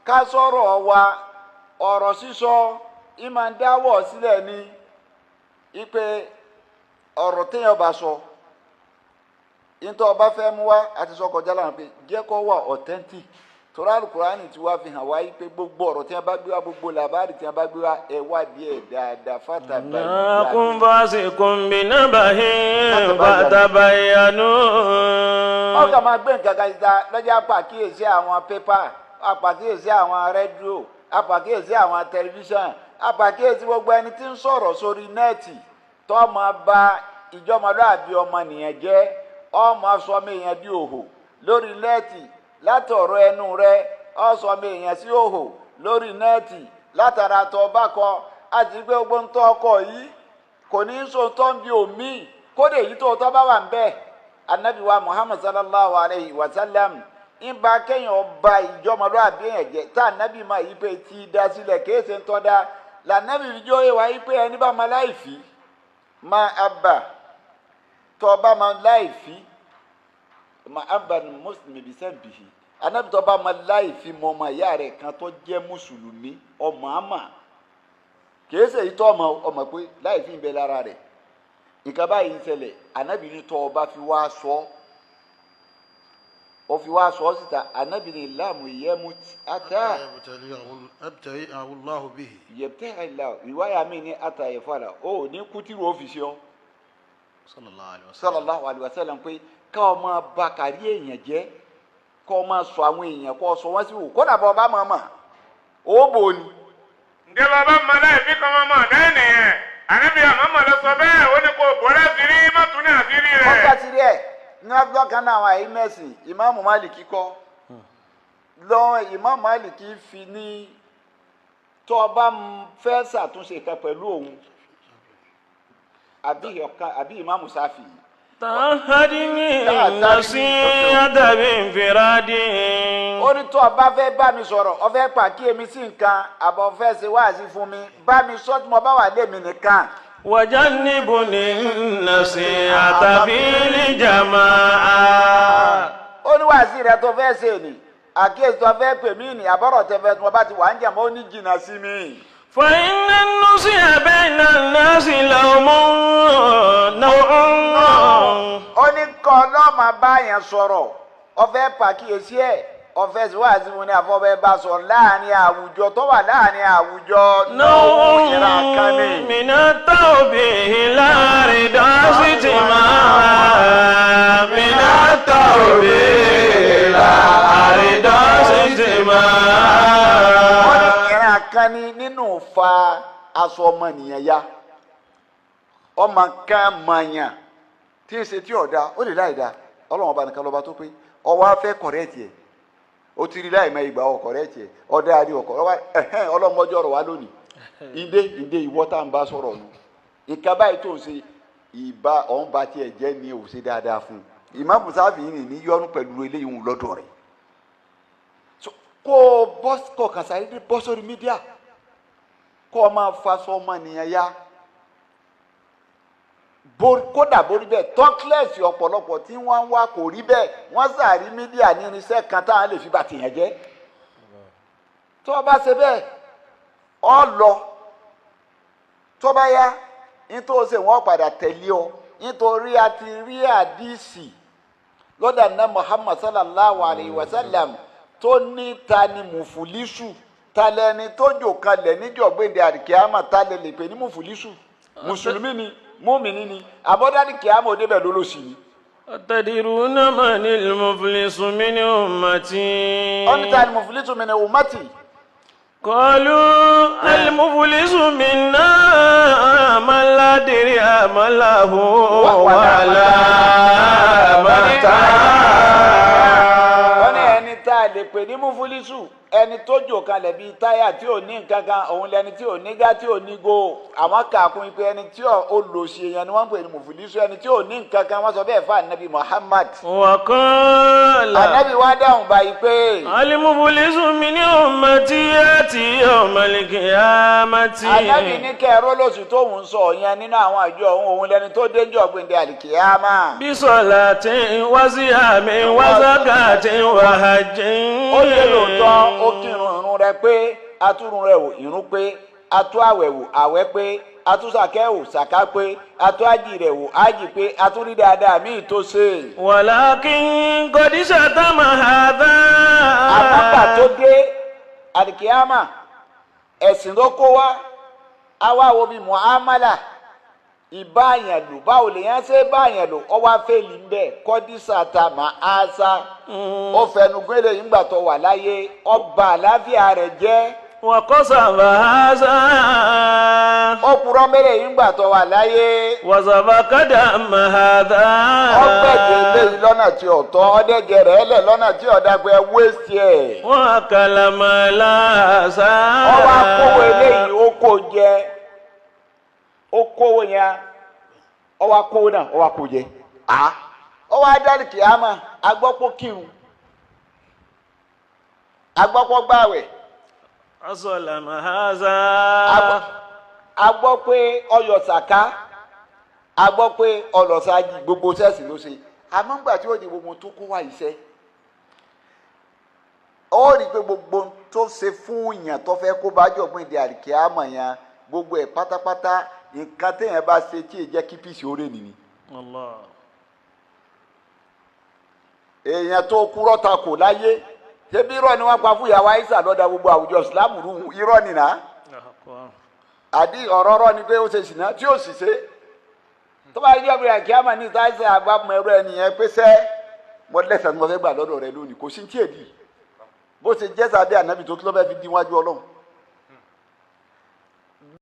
Ká sọ̀rọ̀ wa, ọ̀rọ̀ sísọ ìmọ̀ ń dáwọ̀ sílẹ̀ ní ipe ọ̀rọ̀ téèyàn bá sọ, nítorí ọba fẹ́ mú wá àti sọ kọjá láwọn pé jẹ́ kó wà authentic, torí Alukurani ti wá fi hàn wá yí pé gbogbo ọ̀rọ̀ tí wọ́n bá gbé wá, gbogbo làbáàrì tí wọ́n bá gbé wá, ẹ wádìí ẹ̀ dáadáa fata báyìí. جاءكم فاسق بنبأ فتبينوا. Wọ́n kà máa gbé nǹkan kan síta lọ́jọ́, apàkíyèsí àwọn pépà, apàkíyèsí àwọn rédíò, apàkíyèsí àwọn tẹlifíṣàn, apàkíyèsí gbogbo ẹni tí ń sọ̀rọ̀ sórí net tó máa ba ìjọmọlúàbí ọmọnìyàn jẹ́, ọmọ sọmọ èèyàn di òhò lórí net látọ̀rọ̀ ẹnu rẹ, ọsọmọ èèyàn sí òhò lórí net látara tó bá kọ, àti pé gbogbo ń tọ́ ọkọ yìí kò ní í so tó ń bi òmíì kódé èyí tó tọ́ bá wà ń bẹ́ẹ̀. Anabi wa Muhammad sallallahu alayhi wa sallam ń bá kéèyàn ba ìjọmọlúwàbí èèyàn jẹ́, tá anabi máa yí pé tí da sílẹ̀ kéèsè ń tọ́ da lànàbì fi jó wa yí pé ẹni bá máa láìfí máa abà tọ́ bá máa láìfí máa abà ní mùsùlùmí bí sẹ́ǹbìhì. Anabi tọ́ bá máa láìfí mọ́ ọmọ ìyá rẹ̀ kan tó jẹ́ mùsùlùmí, ọmọ àmà kéèsè yìí tọ́ ọmọ ọmọ pé láìfí ń bẹ lára rẹ̀, nǹkan báyìí ń ṣẹlẹ̀, anabi ní tọ́ ọba fi wá sọ ọ fi wá sọ síta, anabi ní láàmú yẹmu ata يبتليه الله به. yẹtẹ ẹlà ìwáyà mi ní ata yẹfọlá o ní kútìrú òfìsì ọ. صلى الله عليه وسلم. Sallallahu alaihi wasallam, pé ká ọ máa ba kárí èèyàn jẹ́, kọ́ ọ máa sọ àwọn èèyàn, kọ́ ọ sọ wọ́n sí wò, kódà bọ́ ọba máa mà ó bò ní. Ǹjẹ́ bàbá mọ láì fi kan ọmọ ọ̀dá ènìyàn? Ànábì àmọ́mọ́ lọ sọ bẹ́ẹ̀, ó ní kó bọ́ láti rí mọ́tún ní àṣírí Wọ́n rẹ̀. kàtìrí ẹ̀ ní ọjọ́ kan náà, àwọn àìmẹ́sìn Ìmáàmù Málìkì kọ́ lọ. Ìmáàmù Málìkì fi ní tó o bá fẹ́ ṣàtúnṣe kan pẹ̀lú òun àbí ọ̀kan àbí Ìmáàmù Sáfì. تعهدني النصيحة بانفراد. Ó ní tó o bá fẹ́ bá mi sọ̀rọ̀, o fẹ́ pàkíyèmí sí nǹkan, àbọ̀ fẹ́ ṣe wáàsí fún mi, bá mi sọ tí mo bá wà lémi nìkan. وجنبني النصيحة في الجماعة. Ó ní wáàsí rẹ tó fẹ́ ṣe ni, àkíyèsí tó fẹ́ pè mí ni, àbọ̀rọ̀ tẹ fẹ́ tí mo bá ti wà ń jẹ̀ mọ́, ó ní jìnnà sí mi. فإن النصح بين الناس لوم نوع. Ó ní kọ́ ọlọ́mọ bá yẹn sọ̀rọ̀, ọfẹ́ pàkíyèsí ẹ̀, ọfẹ́ sí wáàsí fún ni, àfọwọ́ bá sọ̀rọ̀ láàrin àwùjọ tó wà láàrin àwùjọ نوع ìran kan ní. من التوبيخ لا رضا استماع، من التوبيخ لا رضا Wọ́n استماع. Ní ìran kan ní nínú fa aṣọ ọmọnìyàn ya, ọmọ kan mọ̀nyàn tí ń ṣe tí ọ̀dà ó lè láì da, Ọlọ́run ọba nìkan lọ́ba tó pé ọwọ́ á fẹ́ correct ẹ̀, ó ti rí láì mọ ìgbà ọ correct ẹ̀, ọ̀dà àrí ọkọ̀ ọwọ́ ẹ̀hẹ́n ọlọ́mọdé ọ̀rọ̀ wa lónìí ìdè ìdè ìwọ́ tá à ń bá sọ̀rọ̀ nù, nǹkan báyìí tó ń ṣe ìbá ọ̀hún bá tiẹ̀ jẹ́ ni ò ṣe dáadáa fún un. Ìmáàmù Sáfì yìí ní yọnu pẹ̀lú eléyìí ń lọ́dọ̀ rẹ̀. So, kó o bọ́ kó o kàn sáré dé bọ́ sórí media kó o máa faṣọ ọmọnìyàn ya, kódà borí bẹ́ẹ̀ tọ́kílẹ̀sì ọ̀pọ̀lọpọ̀ tí wọ́n ń wá kò rí bẹ́ẹ̀, wọ́n sàrí media ní irinṣẹ́ kan táwọn lè fi bà tìyàn jẹ́. Tó o bá ṣe bẹ́ẹ̀, ọ lọ, tó bá yá, nítorí ṣe wọ́n padà tẹ̀lé ọ, nítorí a ti rí àdìsí lọ́dà náà Muhammad sallallahu alayhi wa sallam tó ní ta ni mùfúlísù, ta lẹni tó jò kalẹ̀ níjọ́ gbèǹde àdìkíámà, ta lè lè pè ní mùfúlísù? Mùsùlùmí ni, múmìnì ni, àbọ̀dá àdìkíámà òde bẹ̀ lólóṣì ni. أتدرون من المفلس من أمتي؟ Ó ní ta ni mùfúlísù mi ni ummati. قالوا المفلس منا من لا درهم له ولا متاع. Wọ́n ní ẹni tá a lè pè ní mùfúlísù, ẹni tó jò kalẹ̀ bíi táyà tí ò ní nǹkan kan, òun lẹni tí ò ní gá, tí ò ní go. Àwọn kàkún pé ẹni tí ò lòṣì èèyàn ni wọ́n ń pè ní mùfúlísù, ẹni tí ò ní nǹkan kan. Wọ́n sọ bẹ́ẹ̀ fún Anabi Muhammad. وقال Anabi wa dáhùn báyìí pé المفلس من أمتي يأتي يوم القيامة. Anabi ní kẹrọ lóṣù tóun sọ yẹn nínú àwọn àjọ òun, òun lẹni tó dénjọ gbèndé àlìkìyàmá. بصلاة وصيام وزكاة وحج. Ó lé lóòótọ́, ó kírun, irun Irun rẹ̀ pé, atúrun rẹ̀ wò, irun pé, atú àwẹ̀ wò, àwẹ̀ pé, atúsàkẹ́ wò, sàká pé, atú ájì rẹ̀ wò, ájì pé, atúrí dáadáa míì tó ṣe. ولكن قد شتم هذا. Àpapà tó dé àdìkíámà, ẹ̀sìn ló kó wá, àwa wo bí muamala ìbáàyàn lò, báwo lèèyàn ṣe báàyàn lò, ọ wá fèlì ń bẹ kọ́dísà ta mà á sá. Ó fẹnu gbélé yìí ńgbà tó wà láyé, ọba àlàáfíà rẹ̀ jẹ́. وقصف هذا. Ó purọ́ mẹ́lẹ̀ yìí ńgbà tó wà láyé. وسفك دم هذا. Ọgbẹ̀jẹ̀ eléyìí lọ́nà tí ọ̀tọ́, ọdẹ́jẹ̀ rẹ̀ lẹ̀ lọ́nà tí ọ̀dà pé wéṣì ẹ̀. وأكل مال هذا. Ọwọ́ akówó eléyìí, ó kó jẹ, ó kówó yẹn, ọwọ́ akówó náà, ọwọ́ akó jẹ, ọwọ́ adarí kìámà. Agbọ́pọ̀ kírun, agbọ́pọ̀ gbàwẹ̀. وظلم هذا. Agbọ́ pé ọyọ̀ sàká, agbọ́ pé ọlọ́sàájì, gbogbo sẹ́ẹ̀sì ló ṣe. Àmọ́ ńgbà tí ó di gbogbo tó kó wá iṣẹ́, ó rí i pé gbogbo tó ṣe fún yàn tó fẹ́ kó bá jọ̀gbìn di àríkíámọ̀ yẹn, gbogbo ẹ̀ pátápátá, nǹkan téèyàn bá ṣe tí ì jẹ́ kí píìsì ó rè nìyí. الله. Èèyàn tó kúrọ́ ta kò láyé, ṣebí irọ́ ni wọ́n pa fún ìyàwó Aisha lọ́dà gbogbo àwùjọ ìsìlámù rú, irọ́ nìyà. أكبر. Àdí ọ̀rọ̀ ọ̀rọ̀ ni pé ó ṣe ṣìnà tí ó sì ṣe, tó bá yọ ọbẹ̀rẹ̀ kí á mà ní sáyẹ́sì àgbàmọ̀ ẹ̀rọ ẹnìyẹn pé sẹ́ mo lẹ́sẹ̀ tí mo fẹ́ gbà lọ́dọ̀ rẹ lónìí, kò sí tí èdè bó ṣe jẹ́ sábẹ́ ànábì tó kí ló fẹ́ fi dín wájú Ọlọ́run.